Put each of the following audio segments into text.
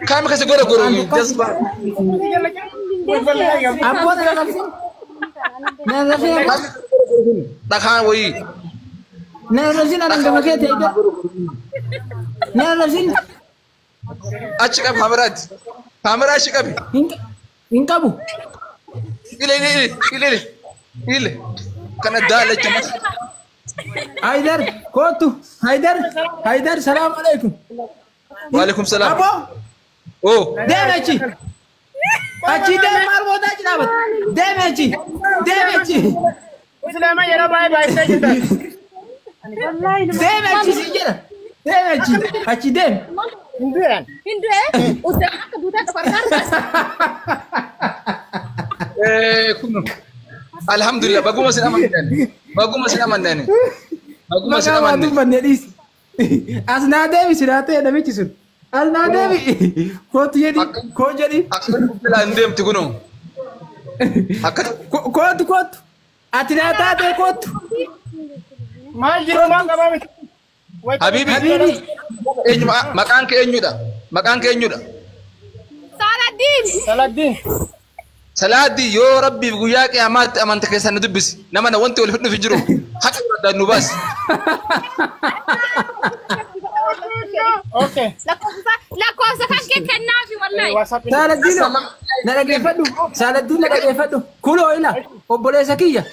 Kaama keessa gora gora jazba. Abboo na arrabsin. Na arrabsin. Dhakaan wayii. Na arrabsin anan gama kee ta'e. Na arrabsin. Achi qabi kaameraatti. Kaameraa achi qabi. Hin qabu. Ile ile ile ile ile. Kana daalacha mata. Haydar kootu. Haydar Haydar salaam alaikum. Waalaikum salaam. Aboo. Oh. Deemi achi. Achi deemi maal booda achi dhaabata. Deemi achi. Deemi achi. Islaama yeroo baay'ee baay'isee jirta. Deemi achi si jedha. Deemi achi. Achi deemi. Hinduudhaan. Hindu'e usee akka duutaa qabu harkaa. Kun alhamdulillah baguma sin amantan. Baguma sin amantan. Baguma sin Maqaa waan amanne. dubbanne dhiisi. As naa deebi silaa ta'e namichi sun. As naa deebi. Kootu jedhi. Koo jedhi. Akka bilaa hin deemti kunoo. Akka Kootu kootu. Ati naa taatee kootu. Maal jiru maal qabaa miti. Habibi. Habibi. Eenyu maqaan kee eenyudha? Maqaan kee eenyudha? Saladdiin. Saladdiin. Salaaddi yoo rabbiif guyyaa qiyaamaatti amanta keessan na dubbisi. Nama na wanti wal fidhuuf hin jiru. Haqa addaan nu baasi. Okay. Lakkoofsa kan kee kennaafi wallahi. WhatsApp. Saaladdiin na dhageeffadhu. Saaladdiin na dhageeffadhu. Kuloo ila obboleessa kiyya.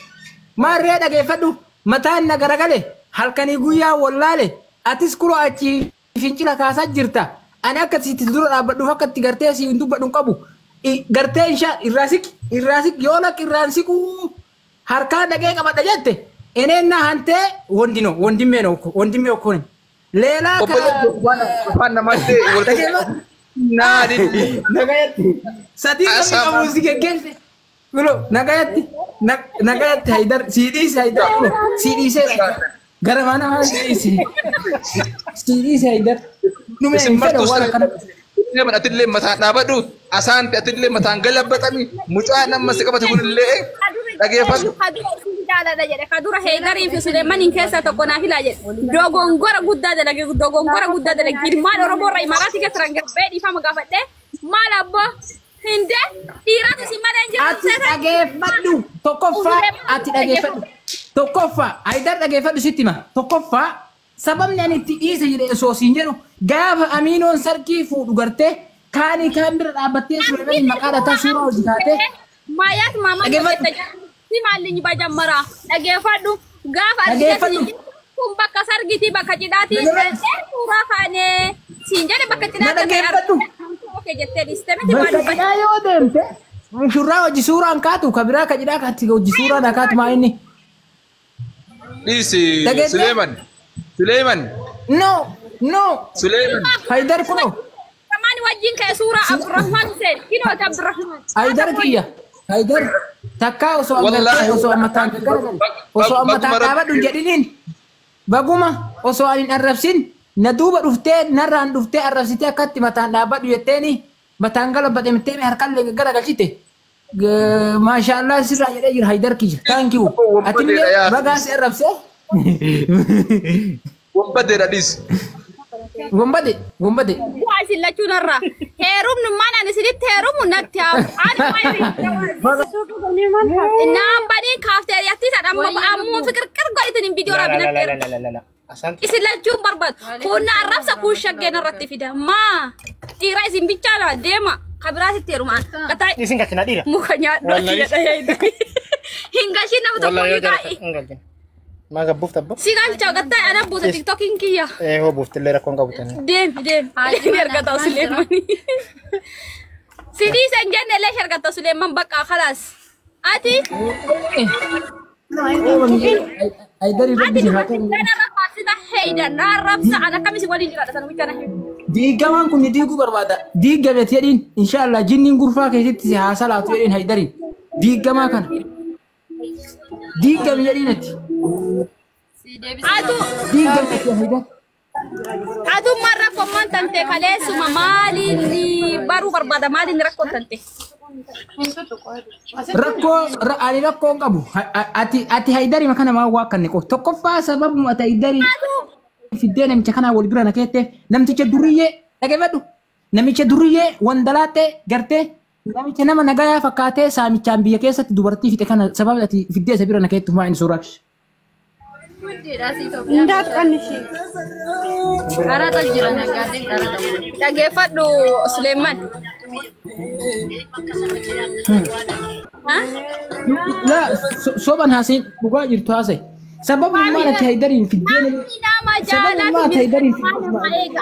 Maarree dhageeffadhu. Mataan na garagale. Halkanii guyyaa wallaale. Atis kuloo achi fincila kaasaa jirta. Ani akka sitti dura dhaabbadhuuf akka itti gartee si hin dubbadhu hin qabu. Gartee inshaa irraa siqi irraa siqi yoo lakki irraan siquu harkaan dhaqee qabadha jette. Eneen na hantee wondino wondimmee no wondimmee okkoon. Leelaa ka Afaan namaatti wal Dhageeffadhu. Naadi. Nagayatti. Sadii namni qabu si geggeesse. Kulo nagayatti. Nagayatti Haydar sii dhiise Haydar. Kulo sii dhiiseera. Gara mana maa sii dhiise. Sii dhiise Haydar. Dhume Isin hin fedhu martuu waan akkana. Suleeman atillee mataan dhaabadhu. Asaanti atillee mataan galabbatami. Mucaan amma si qabate kunillee dhageeffadhu. Kadura isin jaaladha jedhe. Kadura Heedarii fi Suleemaniin keessaa tokko naa filaa jedhe. Dogongora guddaa dalage dogongora guddaa dalage. Ilmaan Oromoo irraa Imaaraatii keessa rangabbee dhiifama gaafadhe. Maal abbaa hindee dhiiratu si malee hin jiru. Ati dhageeffadhu. Tokkoffaa ati dhageeffadhu. Tokkoffaa Haydar dhageeffadhu sitti hima. Tokkoffaa sababni ani itti dhiise jedhe osoo siin jedhu gaafa Amiinoon sarkii fuudhu gartee kaanii kaan bira dhaabbattee Suleeman maqaa dhataa suuraa hojii kaatee. Maayaat maamaa Dhageeffadhu. si maallinyi bajammaraa dhageeffadhu gaafa Dhageeffadhu. argite kun bakka sargitii bakka cidhaatii suuraa kaanee siin jedhe bakka Na cidhaatti dhageeffadhu. Okay jettee dhiiste miti waan Bakka dubbate. cidhaa yoo deemte mushurraa hojii suuraan kaatu ka biraa ka cidhaa kaatti hojii suuraan kaatu maa inni. Dhiisi Dhageette? Suleeman. Suleeman. No no Suleeman. Haydar kunoo Samaan wajjin ka'e suuraa Abdurrahman Hussein kinooti Abdurrahman. Haydar kiyya Haydar takkaa osoo Wallaahi. agartee osoo ammataan garagalu osoo ammataan dhaabadhu hin jedhiniin baguma osoo ani hin arrabsin na duuba dhuftee narraan dhuftee arrabsitee akkatti mataan dhaabbadhu jetteeni mataan galabaxemtee harkallee garagalchite. Maashaallah sirraa jedhee jira Haydar kiyya. Thank you. Atillee bagaa si arrabsee. Wambadeedha dhiisi. Gombade gombade. Bu'aa isin lachuun irraa heerumnummaan ani isinitti heerumu natti haa ani naan baniin kaafteeriyaatti isa dhamma ammoo fiqirqir godhitin hin viidiyoo raabinatti isin lachuun barbaadu kun na arrabsa kun shaggeen irratti fida maa dhiira isin bichaadha deema kabiraasitti heerumaan qataa Isin galchina dhiira. muka nyaadhu achi jedha hin gashin nama tokko Wallahi yoo iyyuu jaalatan taa'e hin galchina. Maa gabbuuf tabbo? si galcha gattaa ana buusa tiktokiin kiyya Ee hoo buuftillee rakkoon qabu tani. Deemi deemi. Deemi argata Suleemani. Sidii san jenne leesh argata Suleeman bakka khalaas. Ati Haydar ati irratti dubartii kana rafaasita heeyda naa rabsa ana akkamisi waliin jiraadha sana wiccana. Diigamaan kun ni diiguu barbaada. Diigame jedhiin inshaallah jinniin gurfaa keessatti si haa salaatu jedhiin Haydariin. Diigamaa kana. Diigame jedhiin ati. Atu Diigame ati Haydar. atummaan rakkoon tante kaleessuma maaliin baruu barbaada maaliin rakkoon tante. Rakkoo ani rakkoo hin qabu. Ati Haydarii kana maa waa akkanne qofa. Tokkoffaa sababuma ati Haydarii fiddee namicha kanaa wal bira na keette namticha duriyyee dhageeffadhu. Namicha duriyyee wandalaattee gartee namicha nama nagayaa fakkaatee saamichaan biyya keessatti dubartii fixe kana sababa ati fiddee isa bira na keettu maa inni suuraa kee. Dhageeffadhu Suleeman. Laa soban haaseen dhugaa jirtu haasee. Sababni maal ati Haydariin fiddee Nama jaalatu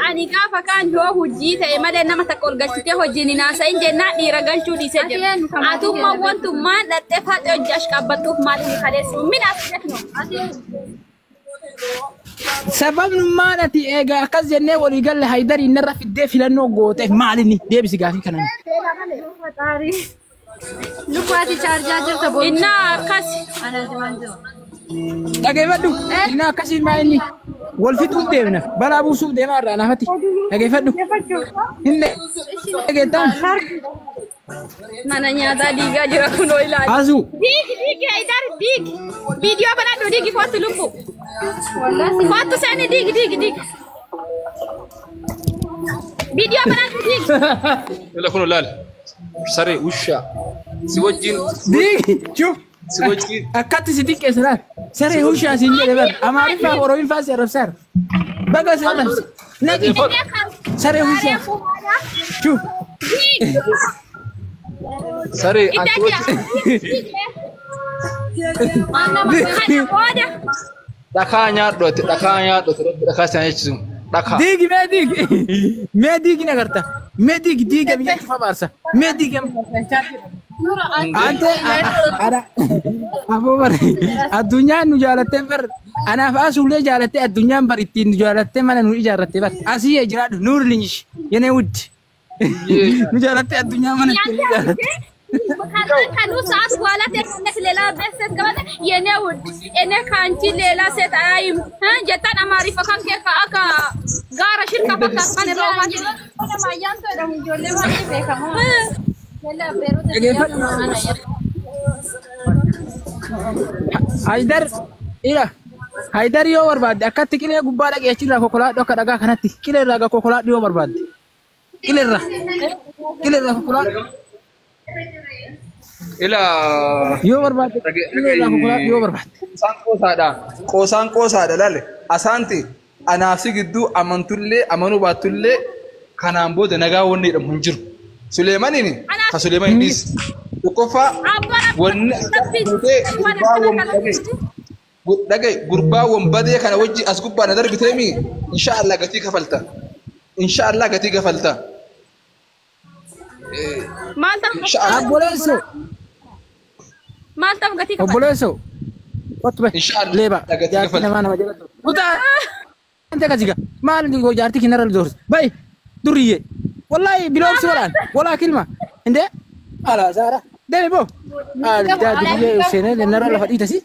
ani gaafa kaan yoo hojii ta'e malee nama takka ol galchitee hojiin hin haasa'in jennaan dhiira galchuu dhiisee jira. Atummaa wantummaan dhattee faaxee hojii ash qabattuuf maal inni kaleessu min as jedhu. Sababni maal ati egaa akkas jennee walii galle Haydariin narra fiddee filannoo gooteef maal inni deebisi gaafii kanaan. Lukwaati chaarjaa jirta boru. Innaa akkas. Dhageeffadhu. Inni akkasiin maa inni wal fixuuf deemna. Balaa buusuuf deemaa irraa naafati. Dhageeffadhu. Hin dhageettaan. Mana nyaataa diigaa jira kunoo ilaali. Asuu. Diigi diigi Haydar diigi. Viidiyoo banadhu diigi kootu lubbu. Kootu seeni diigi diigi diigi. Viidiyoo banadhu diigi. Ila kun laal. Saree ushaa. Si wajjin Diigi. Chuf. si wajjin Akkatti si xiqqeessa laal. Saree hushaa siin jedhe bar. Amaariffaa Oromiffaa si arrabsaara. Baga si arrabse. Naqi. Saree hushaa. Chuf. Diigi. saree anti wajjin Kana booda. dhakaa nyaadhu ati dhakaa nyaadhu ati rabbi dhakaa si nyaachisu dhakaa. Diigi mee diigi. Mee diigi nagarta. Mee diigi diiga biyya cufa baarsa. Mee diigi. Ante ana afoo bar addunyaan nu jaalattee bar anaaf asuullee jaalattee addunyaan bar ittiin nu jaalattee mana nu ijaarratte bar asii jiraadhu nuur linyish yenee wuddi nu jaalattee addunyaan mana ittiin nu ijaarratte. ከኑ ሰዓት በኋላ ተነስ ሌላ ቤት ሴት ገባተ የኔ ውድ እኔ ካንቺ ሌላ ሴት አያይም ጀታን አማሪፈ ካን ከ አካ ጋራ ሽርካ ፈካ ካን ሮማን Haydar ila Haydar yoo barbaadde akkatti qilee gubbaa dhaqee achirraa konkolaadhu akka dhagaa kanatti qilee irraa konkolaadhu yoo barbaadde qilee irraa konkolaadhu Ila yoo barbaadde qilee irraa konkolaadhu yoo barbaadde. Qoosaan qoosaadha. Qoosaan qoosaadha laale. Asaanti anaaf si gidduu amantullee amanuu baattullee kanaan booda nagaa wanni jedhamu hin jiru. Suleemaniin ka Suleeman dhiis. Tokkoffaa wanni fuutee gurbaa wanbadee dhagaye gurbaa wanbadee kana wajji as gubbaa na darbiteemi insha Allah gatii kafalta. Insha Allah gatii kafalta. Maaltaaf Obboleessoo maaltaaf gatii kafalta? obboleessoo kottu bahe Insha Allah leeba gatii jaartii kafalta. namaa nama jalatti. Kutaa ante akkasii maal jaartii kinarra doorsi bahe durriyyee wallahi biloomsi walaan walaa kilma indee ala saara deemi boo durriyyee seenee narra lafa dhiitasi.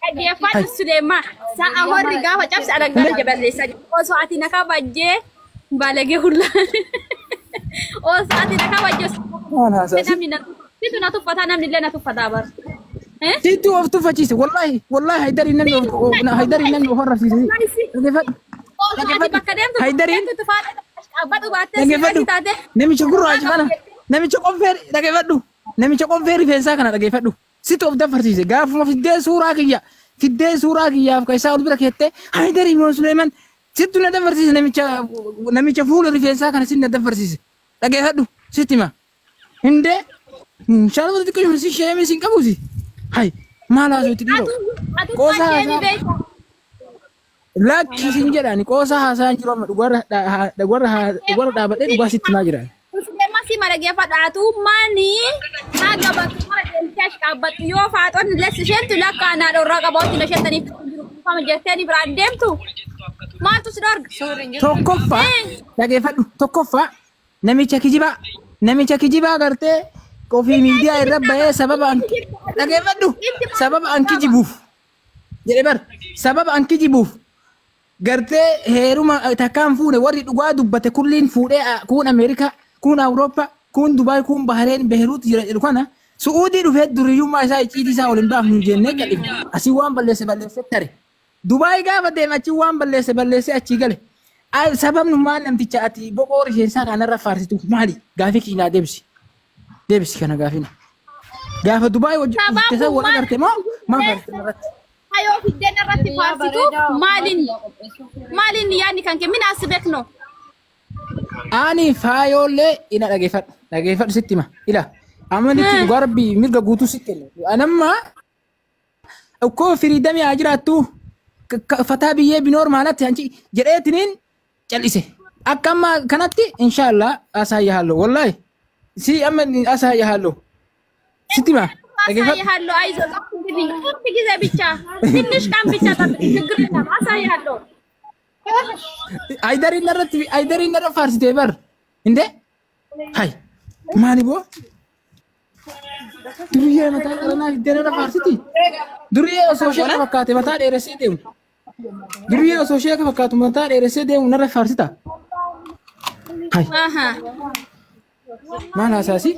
Dhaggeeffadhu Suleeman sa'a warri gaafa cabse alagaa jaballeessaa jiru. Osoo ati na kabajjee balagee hullaan. Osoo ati na kabajjee Waan haasaasi. namni na situ na tuffataa namni illee na tuffataa bara. Situ of tuffachiise wallahi wallahi Haydarii namni of Haydarii namni of arrabsiise. Dhaggeeffadhu. Osoo ati bakka deemtu Haydariin dhaabbadhu baattee dhaggeeffadhu. sirrii taate. Namicha gurraacha kana namicha qonfee dhaggeeffadhu. Namicha qonfee rifeensaa kana dhaggeeffadhu. Situ of daffarsiise gaafuma fiddee suuraa kiyya fiddee suuraa kiyyaaf kan isaa ol bira keettee Haydarii Ibn Suleeman sittu na daffarsiise namicha namicha fuula rifeensaa kana sin na daffarsiise dhaggeeffadhu sitti hima. Hindee shaalota xiqqoo si sheemii sin qabuusi. Hay maal haasoo itti dhiiroo. Qoosaa haasaa. Lakki sin jedhani qoosaa haasaan jiru amma dhugarra dhaabadhee dhugaa sitti himaa jiran. Suleeman si marageeffadha maani haga bakka mara deemtee achi dhaabbattu yoo faaxoon lessi isheentu lakka anaa dhorraa qabaatti na isheentaniif jiru jettee biraan deemtu maaltu si dhorga? Tokkoffaa dhageeffadhu tokkoffaa namicha kijibaa gartee qofii miidiyaa irra bahee sababa dhageeffadhu sababa an kijibuuf jedhe bar sababa an kijibuuf gartee heeruma takkaan fuune warri dhugaa dubbate kulliin fuudhee kuun Ameerikaa kuun Awurooppaa kuun Dubaay kuun Bahareen Beeruut jira jedhu kana Su'uudii dhufee duriyyummaa isaa icciitii isaa waliin baafnu jennee gadhifne asii waan balleesse balleesse tare Dubaay gaafa deeme achii waan balleesse balleesse achii gale Sababni maal namticha ati boqoo rifeensaa kanarra faarsitu maali? Gaafii keenyaa deebisi. Deebisi kana gaafina. Gaafa Dubaay wajjin keessa wal agarte moo maal faarsitu irratti? Ayoo fiddeen irratti faarsitu maaliin maaliin yaadni kan kee mina as beekno. Ani faayollee ina dhageeffadhu. Dhageeffadhu sitti hima. Ila amanitti dhugaa rabbii mirga guutuu sitti kenna. Anamma ukkoo firiidamii haa jiraattu fataa biyyee binoor maalatti hanci jedheetiniin cal'ise. Akka amma kanatti inshaallah asaayya halluu wallaahi si amma asaayya halluu sitti hima. አሳይሃለሁ። አይዞህ አንድ ጊዜ ብቻ ትንሽ ቀን ብቻ ጠብቅ፣ ችግር የለም። አሳይሃለሁ። Ayidariin irratti ayidariin irra faarsitee bar indee hay maali boo duriyyee mataa qaranaa fiddeen irra faarsiti duriyyee osoo ishee akka fakkaate mataa dheeressee deemu duriyyee osoo ishee akka fakkaatu mataa dheeressee deemu narra faarsita hay maal haasaasi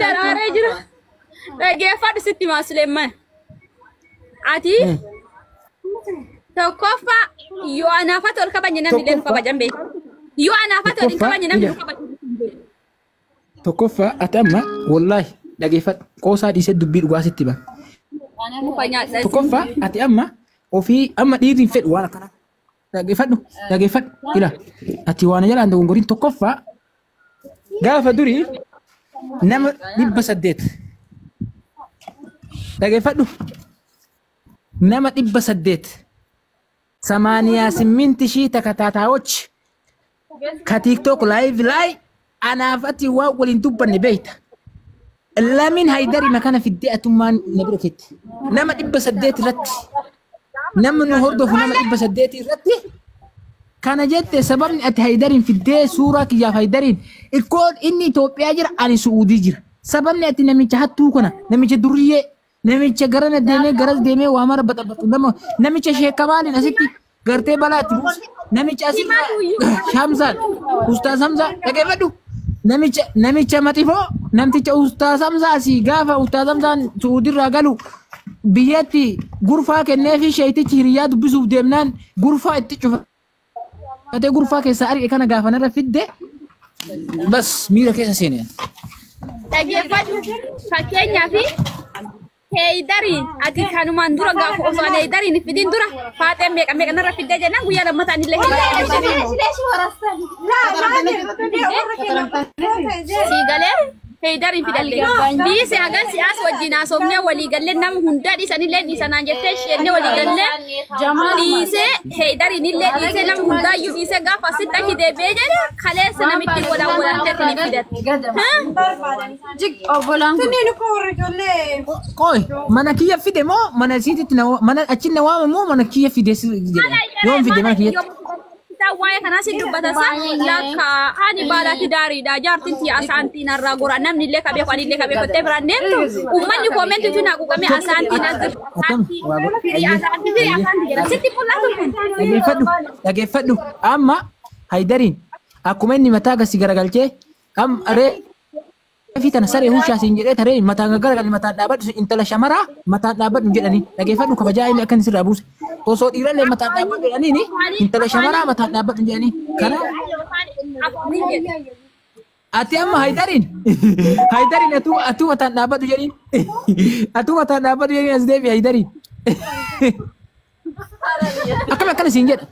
Daraaree jira. Dhaggeeffadhu sitti himaa Suleeman. Ati tokkoffaa yoo anaafatti ol kabajne namni illee nu kabajan beeku. Yoo anaafatti ol hin kabajne namni nu kabajan beeku. Tokkoffaa ati amma wallaahi dhaggeeffadhu qoosaa dhiisee dubbii dhugaa sitti hima. Muka nyaadha. Tokkoffaa ati amma ofii amma dhiirri hin fedhu waan akkana. Dhaggeeffadhu dhaggeeffadhu ila ati waan jalaan dogongoriin tokkoffaa gaafa durii nama 800 dhaggeeffadhu nama 800 88,000 ተከታታዮች ከቲክቶክ ላይቭ ላይ አናፈቲ ዋ ወሊን ዱበን ቤይታ ለምን ሃይደሪ መካነ ፊዴ አቱማን ነብረከት ነመ 800 ረት ነምን ሆርዶፍ ነመ 800 ረት kana jette sababni ati Haydariin fiddee suuraa kiyyaaf Haydariin ikkoon inni Itoophiyaa jira ani Su'uudii jira. Sababni ati namicha hattuu kana namicha duriyyee namicha garana deemee garas deemee waa mara baxaxatu nama namicha sheekamaaliin asitti gartee balaa itti buusu namicha asirraa Shamsaan Ustaaz Hamzaa dhaggeeffadhu namicha namicha maxifoo namticha Ustaaz Hamzaa asii gaafa Ustaaz Hamzaan Su'uudirraa galu biyyatti gurfaa kenneefi sheetichi hiriyyaa dubbisuuf deemnaan gurfaa itti cufa. Ate gurfaa keessa ari'e kana gaafa narra fidde bas miira keessa seenee. Dhaggeeffadhu fakkeenyaaf Heydariin ati kanumaan dura gaafa osoo ani Heydariin fidin dura faaxeen meeqa meeqa narra fiddee jennaan guyyaa lammataa anillee Heydariin sii galee Heydariin fidallee dhiise hagan si'aas wajjin haasofnee walii gallee nama hundaa dhiisanillee dhiisanaan jettee isheenee walii gallee dhiise Heydariin illee dhiise nama hundaayyuu dhiise gaafa asitti achi deebi'ee jedhe kaleessa namitti walaan walaaltee ni fidatte. Qoy mana kiyya fide moo mana isiititti mana achi na waama moo mana kiyya fide yoom fide mana kiyyatti. Waa'ee kanaa si dubbata sa lakka ani baalaatti daariidha jaartiin tiyya asaantiin irraa gora namni illee kabee ani illee kabee kottee biraan deemtu uummanni koomentiitu naa quuqamee asaantiin as asaantii jedha sitti mul'atu kun. Dhaggeeffadhu dhaggeeffadhu amma Haydariin akkuma inni mataa gasi garagalchee amma ree fi tana saree hushaa siin jedhee taree mataan garagalee mataan dhaabadhu intala shamaraa mataan dhaabadhu jedhanii dhaggeeffadhu kabajaa inni akka inni sirraa buuse osoo dhiirallee mataan dhaabadhu jedhaniini intala shamaraa mataan dhaabadhu jedhanii kanaaf ati amma Haydariin Haydariin atuu atuu mataan dhaabadhu jedhiin atuu mataan dhaabadhu jedhiin as deebi Haydariin akkam akkana siin jedha.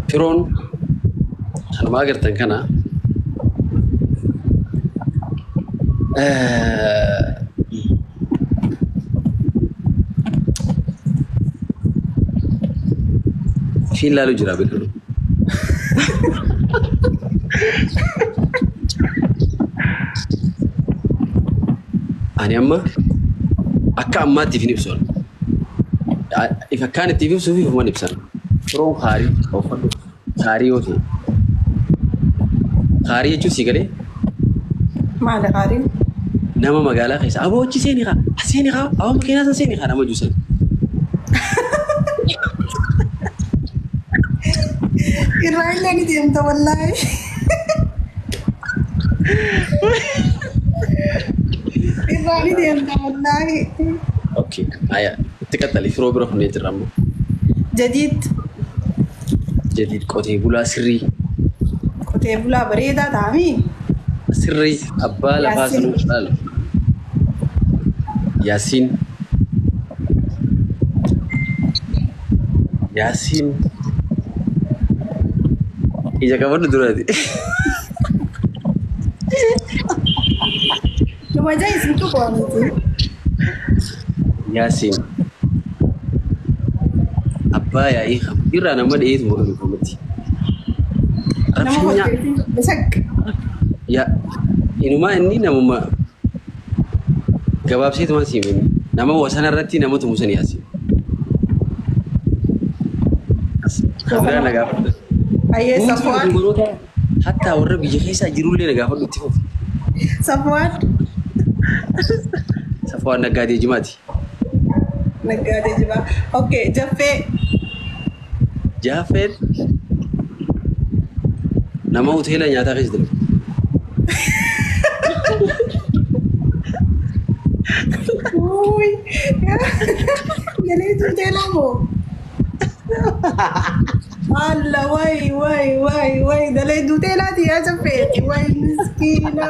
Firoon kanumaa agartan kana Ishiin ilaaluu jira biqilu. Ani amma akka ammaatti ifin ibsu. If akkaan itti ibsuuf ifuman ibsan. Firoon haarii uffadhu haarii yoo ta'e. Haarii jechuun si galee Maali haariin? nama magaalaa keessa aboo achi seeni haa as seeni haa aboo makiinaa san seeni haa nama juusan. Irraa illee ni deemta wallaahi. Irraa ni deemta wallaahi. Okay. Aya. Itti qaxxali firoo bira funnee jirra ammoo. Jadiid. Jadiid qotee bulaa sirrii. Qotee bulaa bareedaa ta'amii. Sirrii abbaa lafaa Yaasiin. sanuu laal. Yaasiin. Yaasiin. Ija qabadhu duraati. Numa jaa isin tuqooniti. Yaasiin. Abbaa yaa'ii irraa nama dhiyeetu mormiti. Nama Rabshinyaa. hojjetin bisaq. Yaa inumaa inni namuma gabaabseetuma siimini nama wasana irratti nama tumusan yaasiin. Kabiraa na gaafadhu. Ayyee Safuwaan. Hattaa warra biyya keessaa jirullee na gaafadhu itti fufi. Safuwaan. Safuwaan naggaadee jimaati. Naggaadee jimaa. Okay, Jaffee. Jaafeen nama hoteela nyaataa keessa dalagu. Uy. Galee hoteelaa moo? Alla way way way way dalee hoteelaati yaa Jaffee. Way miskiina.